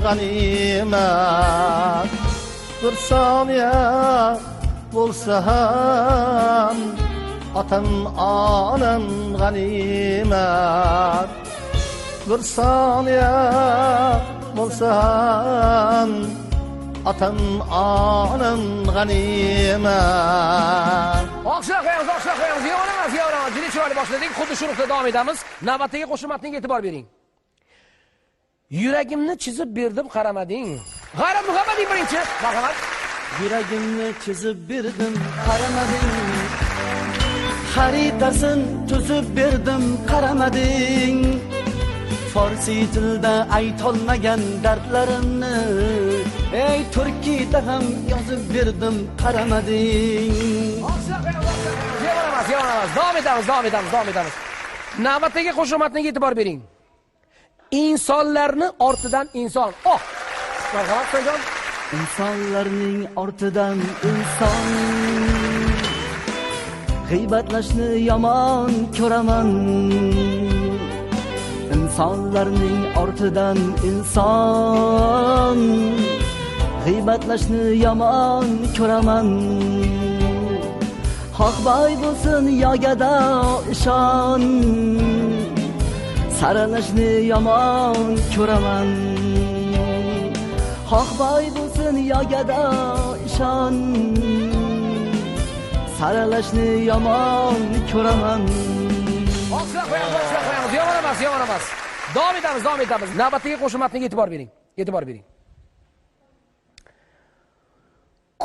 g'animat. Bir soniya bo'lsa ham otam onam g'animat. Bir soniya bo'lsa ham otam onam g'animat. Olqishlab qo'yamiz, olqishlab qo'yamiz. Yomon emas, yomon emas. Juda chiroyli boshladik. Xuddi shu ruhda davom etamiz. Navbatdagi qo'shiq matniga e'tibor bering. Yuragimni chizib berdim, qaramading. G'ayrat Muhammadiy birinchi. Marhamat. Yuragimni chizib berdim, qaramading. Xaritasin tuzib berdim, qaramading. Farsi tilda aytolmagan dardlarimni ey turkiyda ham yozib berdim, qaramading. Yomon emas, yomon emas. Davom etamiz, davom etamiz, davom etamiz. Navbatdagi qo'shiq matniga e'tibor bering. Insonlarni ortidan inson. Oh! Marhamat, Husanjon. Insonlarning ortidan inson. G'iybatlashni yomon ko'raman. Insonlarning ortidan inson. G'iybatlashni yomon ko'raman. Haq boy bo'lsin yo gado ishon. Saralashni yomon ko'raman. Haq boy bo'lsin yo gado ishon. Saralashni yomon ko'raman. Olqishlab qo'yamiz, olqishlab qo'yamiz. Yomon emas, yomon emas. Davom etamiz, davom etamiz. Navbatdagi qo'shiq matniga e'tibor bering. E'tibor bering.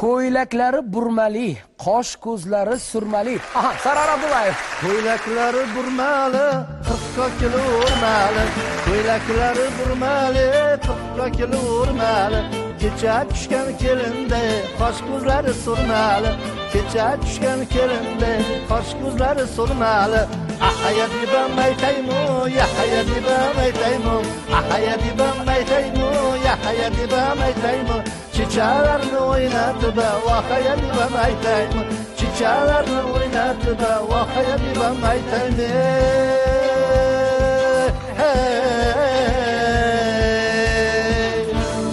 Ko'ylaklari burmali, qosh ko'zlari surmali. Aha, Sarvar Abdullayev. Ko'ylaklari burmali, 40 kokil o'rmali. Ko'ylaklari burmali, 40 kokil o'rmali. Kecha tushgan kelinda qosh ko'zlari surmali. Kecha tushgan kelinda qosh ko'zlari surmali. Ahaya debam aytaymu, yahaya debam aytaymu. Ahaya debam aytaymu, yahaya debam aytaymu. Chichalarni o'ynatib, vahaya debam aytaymu. Chichalarni o'ynatib, vahaya debam aytaymu.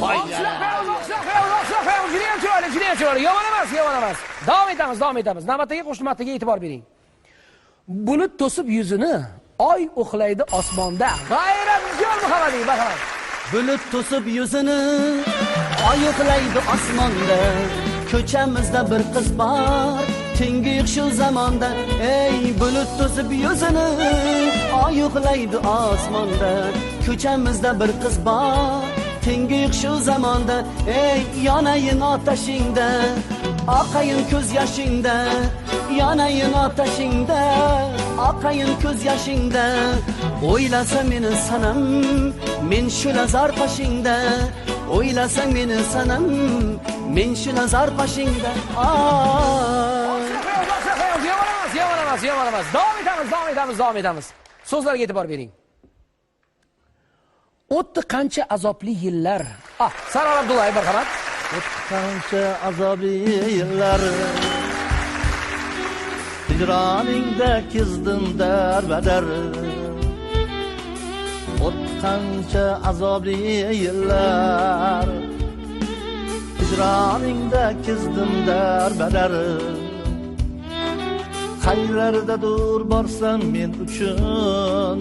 Olqishlab qo'yamiz, olqishlab qo'yamiz, olqishlab qo'yamiz. Juda ham chiroyli, juda ham chiroyli. Yomon emas, yomon emas. Davom etamiz, davom etamiz. Navbatdagi qo'shiq matniga e'tibor bering. Bulut to'sib yuzini, oy uxlaydi osmonda. G'ayratjon Muhammadiy, marhamat. Bulut to'sib yuzini, oy uxlaydi osmonda. Ko'chamizda bir qiz bor, tengi yo'q shu zamonda. Ey bulut to'sib yuzini, oy uxlaydi osmonda. Ko'chamizda bir qiz bor, tengi yo'q shu zamonda. Ey yonayin otashingda, oqayin ko'z yoshingda. Yonayin otashingda, oqayin ko'z yoshingda. O'ylasa meni sanam, men shu nazar qoshingda. O'ylasa meni sanam, men shu nazar qoshingda. Yomon emas, yomon emas, yomon emas. Davom etamiz, davom etamiz, davom etamiz. So'zlarga e'tibor bering. O'tdi qancha azobli yillar. Ah, Sarvar Abdullayev, marhamat. O'tdi qancha azobli yillar. Hicraningda kezdim darbadar. O'tdi qancha azobli yillar. Hicraningda kezdim darbadar. Qaylardadur borsam men uchun,